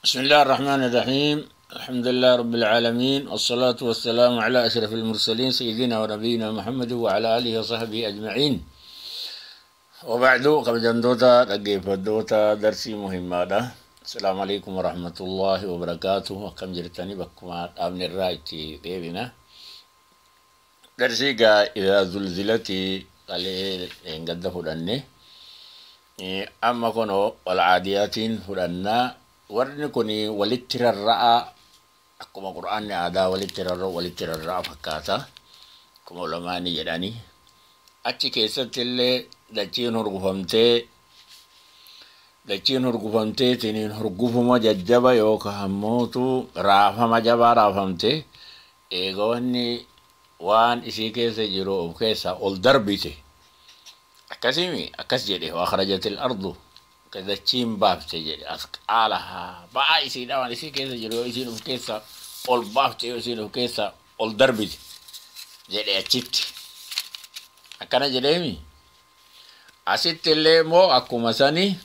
بسم الله الرحمن الرحيم. الحمد لله رب العالمين، والصلاة والسلام على أشرف المرسلين سيدنا ونبينا محمد وعلى آله وصحبه أجمعين. وبعد، kabajamtoota dhaggeeffattoota darsii muhimmaadha. السلام عليكم ورحمة الله وبركاته. Akkam jirtanii? Bakkuma dhaabne irraa itti deebina. Darsii gaa إذا زلزلت qalee gadda fudhanne. Amma kunoo والعاديات iin fudhannaa. Warni kun walitti rarra'a, akkuma Qur'aanni aadaa walitti rarra'u walitti rarra'a fakkaata. Akkuma ulamaani jedhanii. Achi keessatti illee dachiin hurgufamtee tiniin hurgufuma jajjaba yookaan ammootu raafama jabaa raafamte, eega wanni waan isii keessa jiru of keessaa ol darbite. Akkasimi akkas jedhe: وأخرجت الأرض, dachiin baafte jedhe, أثقالها, ba'aa isiidha, waan isii keessa jiru yoo isiin of keessaa ol baafte, yoo isiin of keessaa ol darbite jedhe achitti. Akkana jedheemi. Asitti illee immoo akkuma sani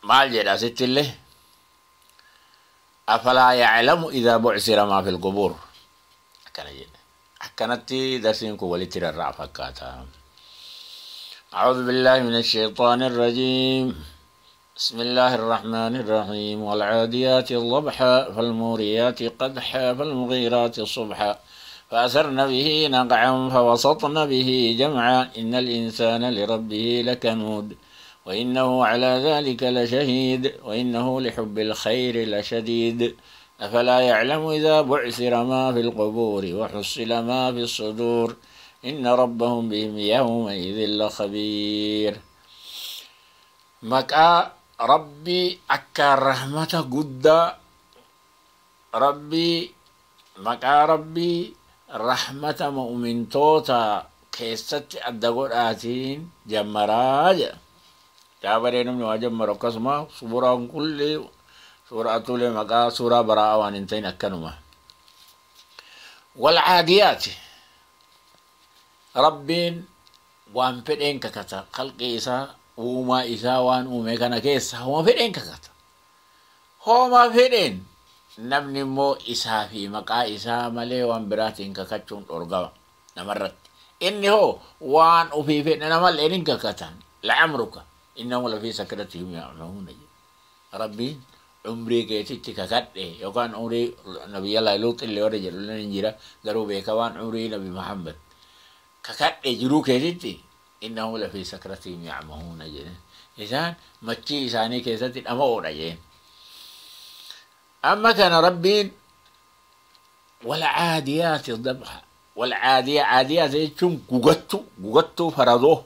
maal jedha asitti illee? أفلا يعلم إذا بعثر ما في القبور, akkana jedhe. Akkanatti darsiin kun walitti rarra'a fakkaata. أعوذ بالله من الشيطان الرجيم. بسم الله الرحمن الرحيم. والعاديات ضبحا، فالموريات قدحا، فالمغيرات صبحا، فأثرن به نقعا، فوسطن به جمعا. إن الإنسان لربه لكنود، وإنه على ذلك لشهيد، وإنه لحب الخير لشديد. أفلا يعلم إذا بعثر ما في القبور وحصل ما في الصدور، إن ربهم بهم يومئذ لخبير. Maqaa Rabbii akka rahmata guddaa, Rabbii, maqaa Rabbii rahmata mu'mintoota keessatti adda godhaatiin jammaraa jedha. Gaafa namni waa jammaru akkasuma suuraan kulli suuraatuulee maqaa suuraa baraa'aa waan hin ta'in akkanuma. والعاديات, Rabbiin waan fedheen kakata. Khalqii isaa, uumaa isaa, waan uume kana keessa hooma fedheen kakata. Hooma fedheen. Namni immoo isaa fi maqaa isaa malee waan biraatiin kakachuun dhorgama namarratti. Inni hoo waan ofii fedhe namallee hin kakatan. لعمرك إنهم لفي سكرتهم يعمهون. Rabbiin umrii keetitti kakadhe, yookaan umrii Nabiyyallaa Luux illee warra jedhu ni jira, garuu beekamaan umrii Nabi Muhammad kakadhe jiruu keetitti. إنهم لفي سكرتهم يعمهون jedhan, isaan machii isaanii keessatti dhama'oodha jeen. Amma kana Rabbiin والعاديات ضبحا. والعادية, عاديات jechuun gugattu, gugattuu faradoo,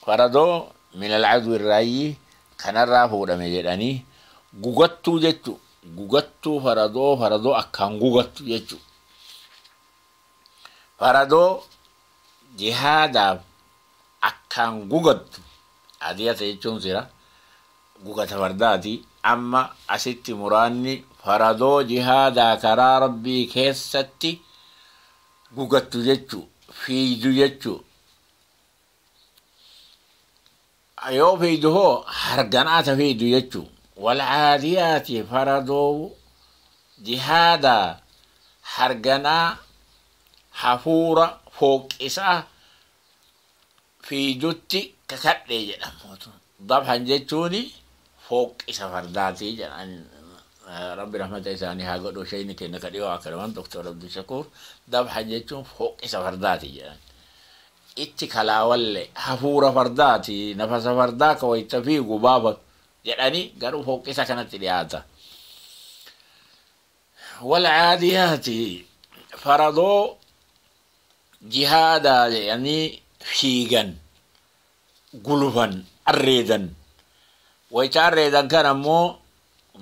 faradoo من العدو irraayi kanarraa fuudhame jedhanii, gugattuu jechu, gugattuu faradoo, faradoo akkaan gugattu jechu, faradoo jihaadaaf akkaan gugattu. Adiyata jechuun sira gugata fardaati. Amma asitti muraanni faradoo jihaadaa karaa Rabbii keessatti gugattu jechu, fiidu jechu. Yoo fiidu hoo harganaata fiidu jechu. والعاديات, faradoo jihaadaa harganaa hafuura fooqqisaa fiidutti kakadhe jedhamu. ضبحا jechuuni fooqqisa fardaatii jedhan. Rabbi rahmata isaanii haa godhu, shayni kenna ka dhiyoo akkasumaan Doktor Abdushakuur, ضبحا jechuun fooqqisa fardaati jedhan. Itti kalaawalle hafuura fardaati, nafasa fardaa ka wayta fiigu baaba jedhanii, garuu fooqqisa kanatti dhiyaata. والعاديات, faradoo jihaadaa jedhanii fiigan, gulufan, arreedan. Wayta arreedan kan ammoo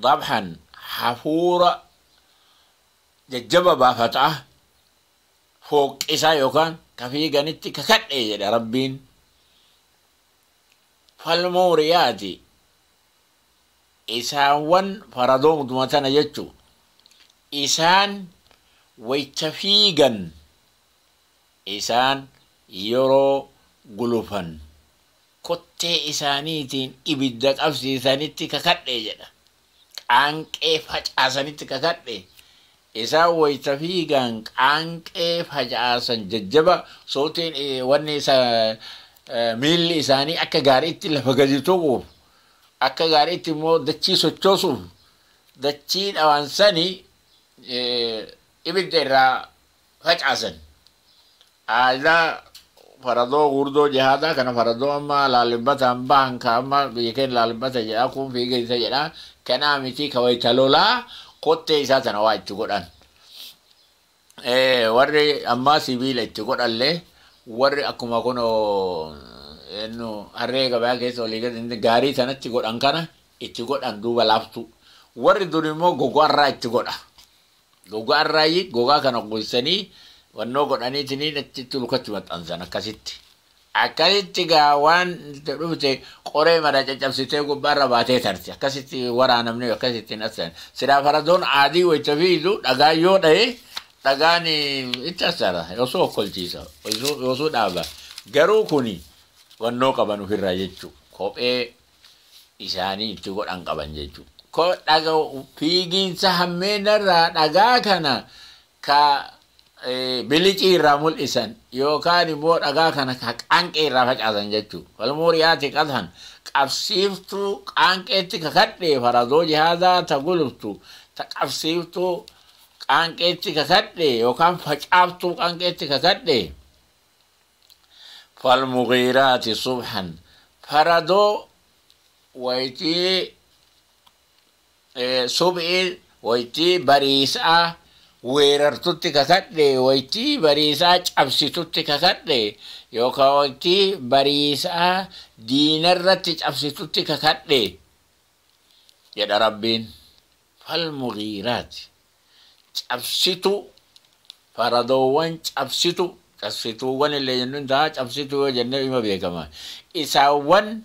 ضبحا, hafuura jajjaba baafataa fooqqisaa yookaan ka fiiganitti kakadhe jedha Rabbiin. فالموريات, isaawwan faradoomtuma tana jechu, isaan wayta fiigan, isaan yeroo gulufan. Kottee isaaniitiin ibidda qabsiisanitti kakadhe jedha. Qaanqee facaasanitti kakadhe. Isaan wayita fiigan qaanqee facaasan jajjaba sootiin wanni isa miilli isaanii akka gaariitti lafa gadi tuquuf, akka gaariitti immoo dachii sochoosuuf, dachii dhawan sani ibidda irraa facaasan. Aadaa faradoo gurdoo jihaadaa kana, faradoo amma laalibbataan bahan, ka amma biyya keenya laalibbata jedha, kun fiiga isa jedha, kanaa miti, ka wayita lolaa kottee isaa tana waa itti godhan. Warri ammaa sibiila itti godhallee, warri akkuma kun harree gabaa keessa olii gadi gaarii sanatti godhan kana itti godhan duuba laaftu. Warri dur immoo gogaarraa itti godha. Gogaarraa, gogaa kana goysanii wannoo godhaniitiin achitti lukatti maxxansan akkasitti. Akkasitti gaa waan dhufte qoree mara caccabsitee gubbaarra baatee tarti. Akkasitti waraanamni akkasitti hin assan. Silaa faradoon aadii wayita fiidu dhagaa yoo dhaye dhagaan itti asara, osoo okkolchiisa, osoo dhaaba. Garuu kuni wannoo qaban ofirraa jechuudha. Kophee isaanii itti godhan qaban jechuudha. Dhaga fiigiinsa hammeenarraa dhagaa kana ka bilicii irraa mul'isan yookaan immoo dhagaa kana ka qaanqee irraa facaasan jechuudha. Falmuuriyaati qatan qabsiiftuu qaanqeetti kakadhe, faradoo jihaadaa ta guluftu ta qabsiiftuu qaanqeetti kakadhe yookaan facaaftuu qaanqeetti kakadhe. Falmugiiraati subhan, faradoo wayitii suphii, wayitii bariisaa weerartutti kakadhe, wayitii bariisaa cabsitutti kakadhe yookaan wayitii bariisaa diinarratti cabsitutti kakadhe jedha Rabbiin. Falmugiiraati cabsitu, faradoowwan cabsitu, cabsituuwwan illee jennuun ta'a, cabsitu yoo jennee ima beekama. Isaawwan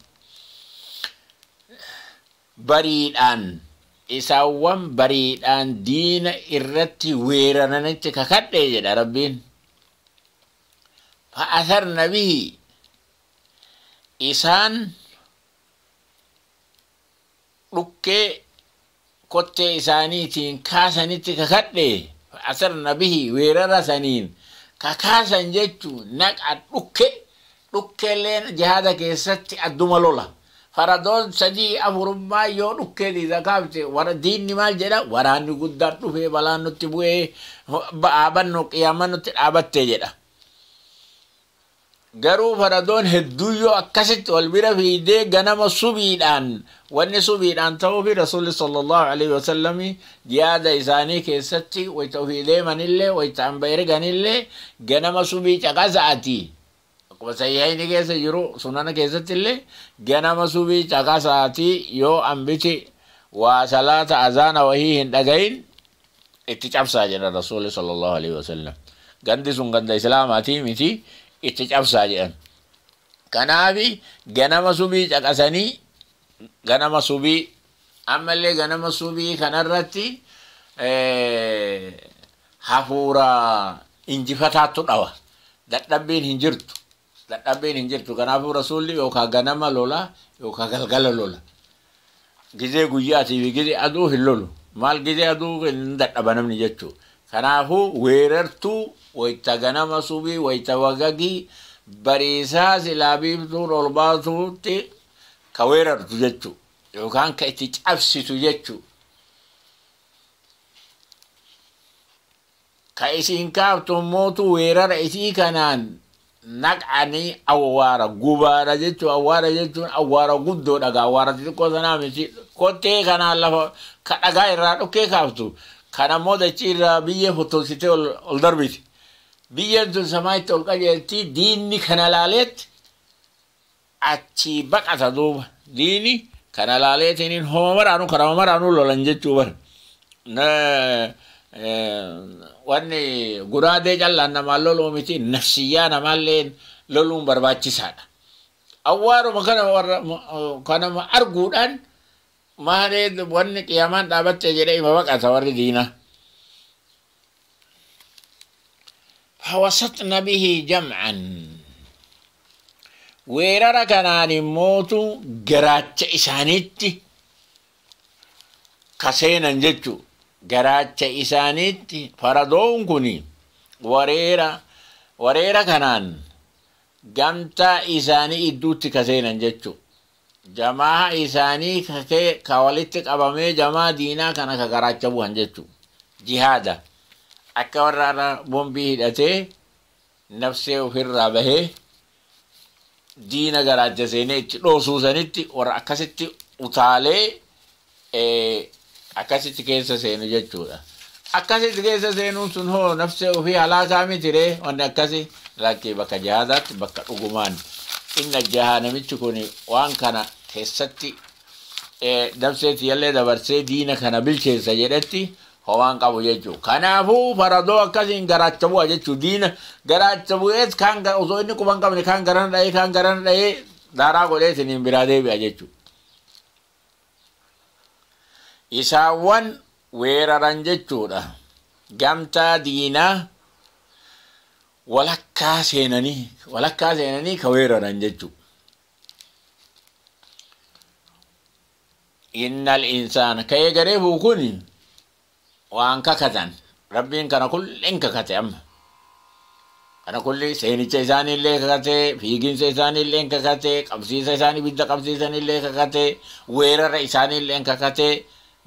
bariidhaan, isaawwan bariidhaan diina irratti weeraranitti kakadhe jedha Rabbiin. Fa'asarna bihi, isaan dhukkee kottee isaaniitiin kaasanitti kakadhe. Fa'asarna bihi, weerara saniin kakaasan jechuun naqa dhukke. Dhukkeelleen jihaada keessatti adduma lola. Faradoon sadii afurummaa yoo dhukkee diida kaafte, warra diinni maal jedha? Waraanni guddaan dhufee balaan nutti bu'ee dhaabannu, qiyaamaan nutti dhaabatte jedha. Garuu faradoon hedduu yoo akkasitti wal bira fiidee ganama subiidhaan, wanni subiidhaan ta'uu fi Rasuulli sallallahu alaihi wasallam jihaada isaanii keessatti wayita ofii deemanillee wayita hamba erganillee ganama subii caqasa'ati. Akkuma Sahihaini keessa jiru, sunana keessatti illee, ganama subii caqasa'ati, yoo ambiti waa salaata azaana wahii hin dhagayin itti cabsaa jedha Rasuulli sallallahu alaihi wasallam. Gandi sun ganda Islaamaatii miti, itti cabsaa jedhan. Kanaafi ganama subii caqasanii, ganama subii ammallee ganama subii kanarratti hafuura injifataattu dhawa. Dadhabbiin hin jirtu. Dadhabbiin hin jirtu. Kanaafuu Rasuulli yookaan ganama lola yookaan galgala lola. Gizee guyyaatii fi gizee aduu hin lolu. Maal, gizee aduu hin dadhaba namni jechuudha. Kanaafuu weerartuu wayita ganama subii, wayita wagagii bariisaa silaa biiftuun ol baatuutti ka weerartu jechuudha. Yookaan ka itti cabsitu jechuudha. Ka isiin kaaftu mootu weerara isii kanaan naqanii awwaara gubaadha jechuudha. Awwaara jechuun awwaara guddoo dhagaa, awwaara xixiqqoo sanaa miti. Kottee kanaan lafa ka dhagaa irraa dhukkee kaaftu. Kan ammoo dachii irraa biyyee fottolsitee ol darbiti. Biyyeen tun samaayitti ol qajeelti, diinni kana laaleetti achii baqata duuba. Diini kana laaleetiin homa maraanuu karaa maraanuu lolan jechuu bara. Wanni guraadee callaan namaan loluu miti, nafsiyyaa namaallee loluun barbaachisaadha. Awwaaruma kana warra kanama arguudhaan maalee wanni qiyaamaan dhaabatte jedhee ima baqata warri diinaa. فوسطن به جمعا، Weerara kanaan immootu garaacha isaaniitti ka seenan jechuu. Garaacha isaaniitti faradoon kun wareera kanaan gamtaa isaanii idduutti ka seenan jechuu. Jamaa isaanii ka walitti qabamee jamaa diinaa kana ka garaacha bu'an jechuu. Jihaada. Akka warra bombii hidhatee nafsee ofirraa bahee diina garaacha seenee itti dhoosuu sanitti warra akkasitti utaalee akkasitti keessa seenu jechuudha. Akkasitti keessa seenuun sun hoo nafsee ofii halaakaa miti ree wanni akkasi lakkii bakka jihaadaatti bakka dhugumaan inna jahaa namichi kun waan kana keessatti nafsee tiyyallee dabarsee diina kana bilcheessa jedhetti homaan qabu jechuudha. Kanaafuu faradoo akkasiin garaacha bu'a jechuudha. Diina garaacha bu'ees kaan osoo inni quba hin qabne kaan garana dha'ee kaan garana dha'ee daaraa godhee isiniin biraa deebi'a jechuudha. Isaawwan weeraran jechuudha. Gamtaa diinaa walakkaa seenanii ka weeraran jechuudha. Innal insaana ka'ee garee kun waan kakatan rabbiin kana kulliin kakate amma. Kana kulli seenicha isaaniillee kakate, fiiginsa isaaniillee kakate, qabsiisa isaanii ibidda qabsiisanillee kakate, weerara isaaniillee kakate,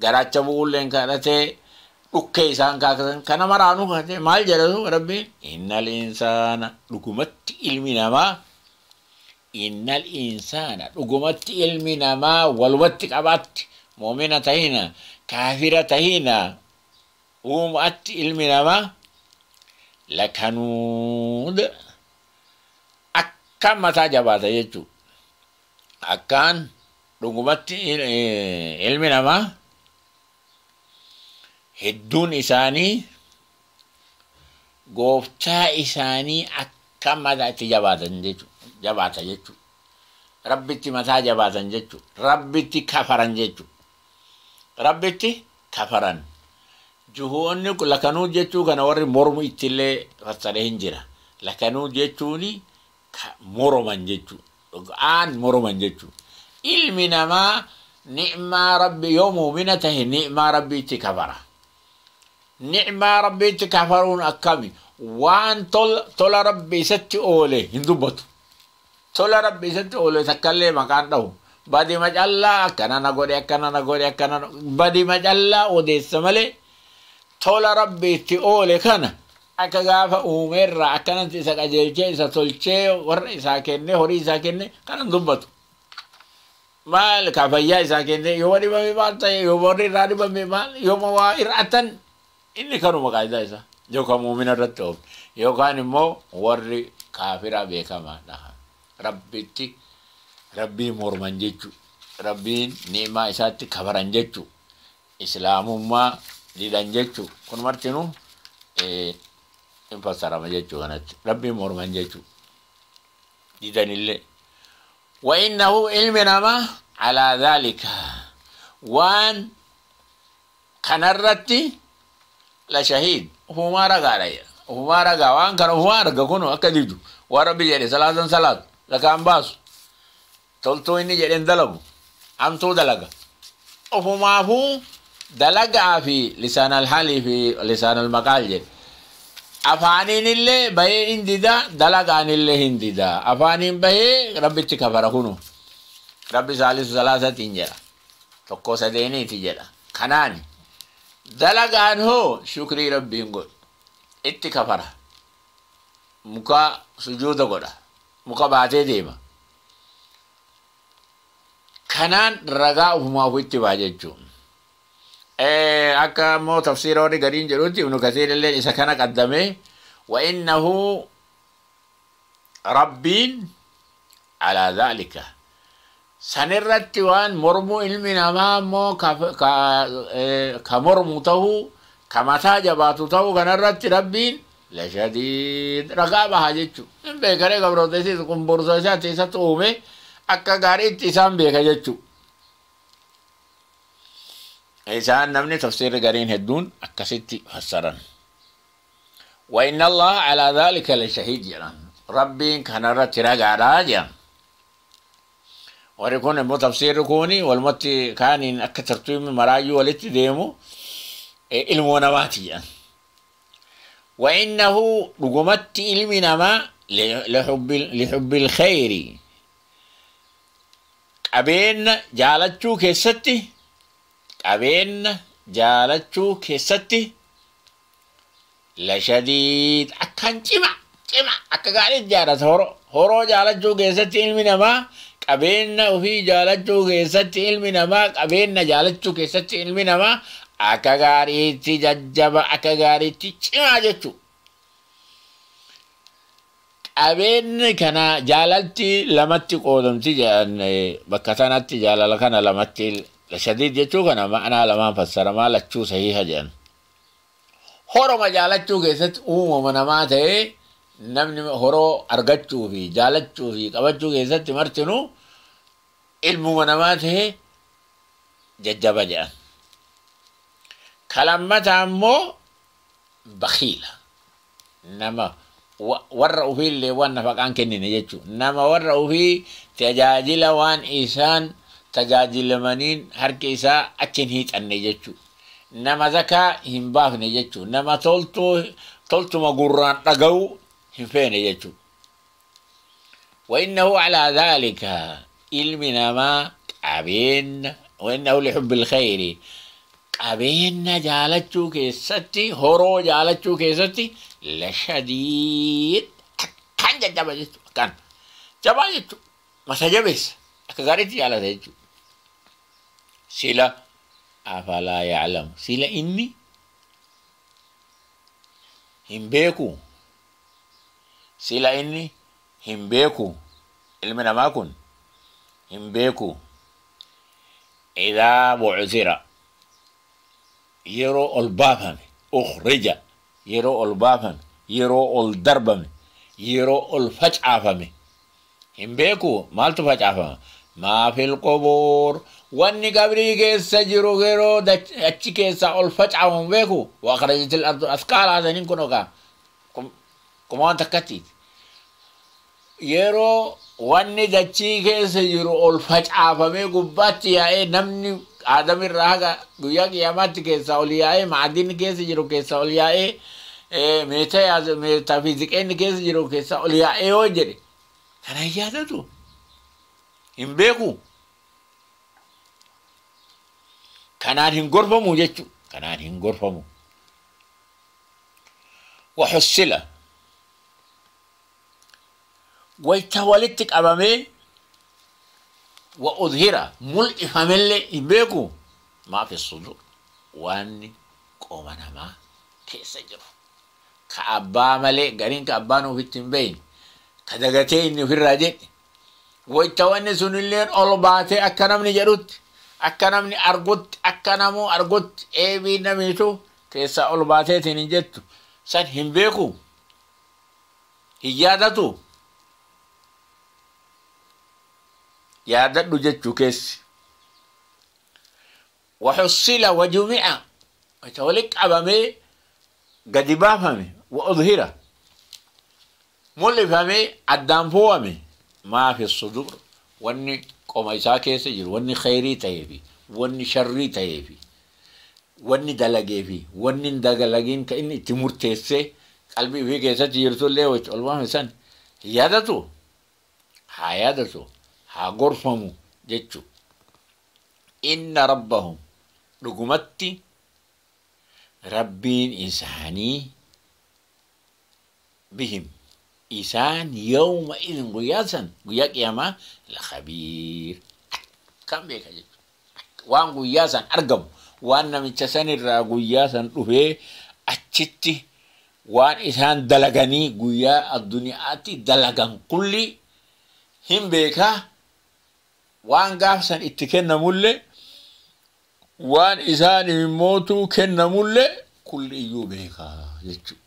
garaacha bu'uullee kakate, dhukkee isaan kakatan kana maraanuu kakate maal jedhatu rabbiin innal insaana dhugumatti ilmi namaa innal insaana dhugumatti ilmi namaa walumatti qabaatti mu'mina tahina kaafira tahina uumatti ilmi namaa lakanuud akkaan mataa jabaata jechuudha. Akkaan dhugumatti ilmi namaa hedduun isaanii gooftaa isaanii akkaan mataa itti jabaatan jechuudha. Jabaata jechuudha. Rabbitti mataa jabaatan jechuudha. Rabbitti kafaran jechuudha. Rabbitti kafaran. Juhoonni lakanuu jechuu kana warri mormu ittillee fassaree hin jira. Lakanuu jechuun moroman jechuudha. Aan moroman jechuudha. Ilmi namaa ni'maa rabbi yoo muumina tahe ni'maa rabbiitti kafara. Ni'maa rabbiitti kafaruun akkami? Waan tola rabbi isatti oole hin dubbatu. Tola rabbi isatti oole takkallee maqaan dhahu. Badi macallaa akkana na godhe akkana na godhe akkana badi macallaa odeessa malee tola rabbi itti oole kana akka gaafa uumeerraa akkanatti isa qajeelchee isa tolchee warra isaa kennee horii isaa kennee kana dubbatu. Maal ka fayyaa isaa kennee yoo dhibame maal ta'e yoo warri irraa dhibame maal yoo waa hir'atan inni kanuma qaayidaa isaa yookaan muumina irratti oofe yookaan immoo warri kaafiraa beekamaadha. Rabbitti rabbii morman jechuudha. Rabbiin ni'imaa isaatti kafaran jechuudha. Islaamummaa didan jechuudha. Kun martinuu hin fassarama jechuu kanatti. Rabbiin morman jechuudha. Didanillee. Wa innahu ilmi namaa alaa dhaalika waan kanarratti la shahiid ufumaa ragaadha jedha. Ufumaa ragaa waan kana ufumaa arga kun akka didu waan rabbi jedhe salaatan salaatu zakaan baasu toltuu inni jedhen dalagu hamtuu dalaga. Ufumaafuu dalagaa fi lisaan alhaalii fi lisaan almaqaal jedhe. Afaaniin illee bahee hin dida dalagaan illee hin dida. Afaaniin bahee rabbitti kafara kunu. Rabbi saalisu salaasatiin jedha. Tokko sadeeniiti jedha. Kanaani dalagaan hoo shukrii rabbiin godhu. Itti kafara. Muka sujuuda godha. Muka baatee deema. Kanaan ragaa ufumaaf itti ba'a jechuudha. Akka immoo tafsiira warri gariin jedhutti Ibnu Kasiir illee isa kana qaddamee wa innahu rabbiin alaa dhaalika sanirratti waan mormuu ilmi namaa immoo ka mormu ta'uu ka mataa jabaatu ta'uu kanarratti rabbiin la shadiid ragaa baha jechuudha. Hin beekaree gabroota isiis qumbursa isaatti isatti uume akka gaariitti isaan beeka jechuudha. Isaan namni tafsiirri gariin hedduun akkasitti fassaran. Wa inna Allah alaa dhaalika la shahiid jedhan. Rabbiin kanarratti ragaadhaa jedhan. Warri kun immoo tafsiirri kuni walumatti kaaniin akka tartiibni maraayyuu walitti deemu ilmoo namaati jedhan. وإنه dhugumatti ilmi namaa لحب الخير qabeenya jaalachuu keessatti qabeenya jaalachuu keessatti لشديد akkan cima cima akka gaariitti jaalata horoo jaalachuu keessatti ilmi namaa qabeenya ofii jaalachuu keessatti ilmi namaa qabeenya jaalachuu keessatti ilmi namaa akka gaariitti jajjaba akka gaariitti cimaa jechuudha. Qabeenyi kana jaalalti lamatti qoodamti jedhan bakka sanatti jaalala kana lamatti shadiid jechuu kana ma'anaa lamaan fassaramaa lachuu sahiha jedhan. Horoma jaalachuu keessatti uumama namaa ta'ee namni horoo argachuu fi jaalachuu fi qabachuu keessatti martinuu ilmuma namaa ta'ee jajjaba jedhan. Kalammata ammoo bakiila nama warra ofiillee waan nafaqaan kennine jechuudha. Nama warra ofii tajaajila waan isaan tajaajilamaniin harki isaa achi hin hiixanne jechuudha. Nama zakaa hin baafne jechuudha. Nama toltuma gurraan dhaga'u hin feene jechuudha. وإنه على ذلك ilmi namaa qabeenya وإنه لحب الخير qabeenya jaalachuu keessatti horoo jaalachuu keessatti لشديد akkan jajjaba jechuudha. Akkan jabaa jechuudha. Mata jabeessa akka gaariitti jaalata jechuudha. Sila أفلا يعلم sila inni hin beeku sila inni hin beeku ilmi namaa kun hin beeku إذا بعثر yeroo ol baafame أخرج yeroo ol baafame yeroo ol darbame yeroo ol facaafame hin beeku maaltu facaafama ما في القبور wanni qabrii keessa jiru yeroo achi keessa ol facaafamu beeku وأخرجت الأرض أثقالها saniin kun ogaa kuma waan takkatti yeroo wanni dachii keessa jiru ol facaafamee gubbaatti yaa'ee namni aadamirraa haga guyyaa qiyyaamaatti keessaa ol yaa'ee maadinni keessa jiru keessaa ol yaa'ee meetaa fi ziqeenni keessa jiru keessaa ol yaa'ee yoo jedhe kana hin yaadatu hin beeku kanaan hin gorfamu jechuudha kanaan hin gorfamu. وحصل wayta walitti qabamee وأظهر mul'ifamellee hin beeku ما في الصدور waan qoma namaa keessa jiru ka abbaa malee gariin ka abbaan ofitti hin beeyne ka dagatee inni ofirraa jedhe wayta wanni sunilleen ol baatee akka namni jedhutti akka namni argutti akka namuu argutti eebii namiitu keessaa ol baateetiin hin jettu san hin beeku hin yaadatu yaadadhu jechuu keessi. وحصل وجمع wayta walitti qabamee gadi baafame وأظهر mul'ifamee addaan fo'ame ما في الصدور wanni qoma isaa keessa jiru wanni khayrii ta'ee fi wanni sharrii ta'ee fi wanni dalagee fi wanni hin dalagin ka inni itti murteessee qalbii ofii keessatti jirtullee wayta ol baafame san hin yaadatu haa yaadatu haa gorfamu jechu. إن ربهم dhugumatti rabbiin isaanii بهم isaan يومئذ guyyaa san guyyaa qiyaamaa لخبير akkam beeka jechuudha. Waan guyyaa san argamu waan namicha sanirraa guyyaa san dhufee achitti waan isaan dalaganii guyyaa addunyaatti dalagan kulli hin beekaa waan gaafsan itti kennamullee waan isaan immootuu kennamullee kulli iyyuu beekaa jechuudha.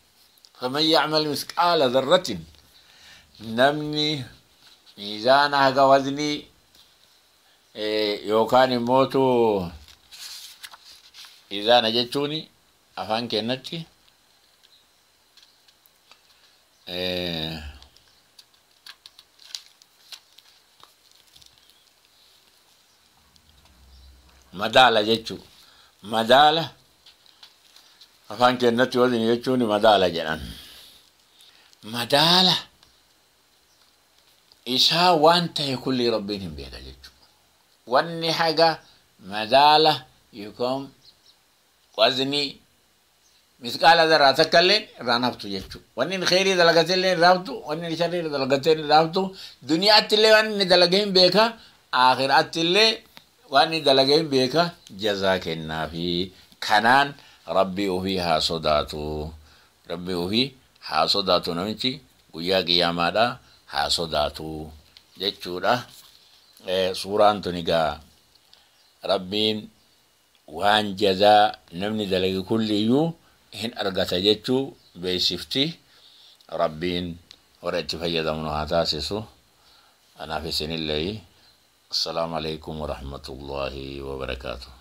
فمن يعمل مثقال ذرة namni miizaana haga waznii yookaan immootu miizaana jechuun afaan keenyatti Madaala jechuu, madaala afaan keenyatti wazni jechuun madaala jedhan. Madaala isaa waan ta'e kulli Rabbiin hin beeka jechuudha. Wanni haga madaala yookaan wazni misqaala zarraa takka illee irraan haftu jechuudha. Wanni inni kheyrii dalagatee illee irraa haftu, wanni inni sharrii dalagatee irraa haftu, duniyaatti illee waan inni dalagee hin beeka, aakhiraatti illee waan inni dalagee hin beeka, jazaa kennaafi. Kanaan Rabbii ofii haa sodaatu. Rabbii ofii haa sodaatu, namichi guyyaa qiyyaamaadha haa sodaatu jechuudha. Suuraan tun egaa Rabbiin waan jazaa namni dalage kulliyyuu hin argata jechuu beeksifti. Rabbiin warra itti fayyadamnu haa taasisu. Anaaf isinillee. Assalaamu alaikum warahmatullaahi wabarakaatuh.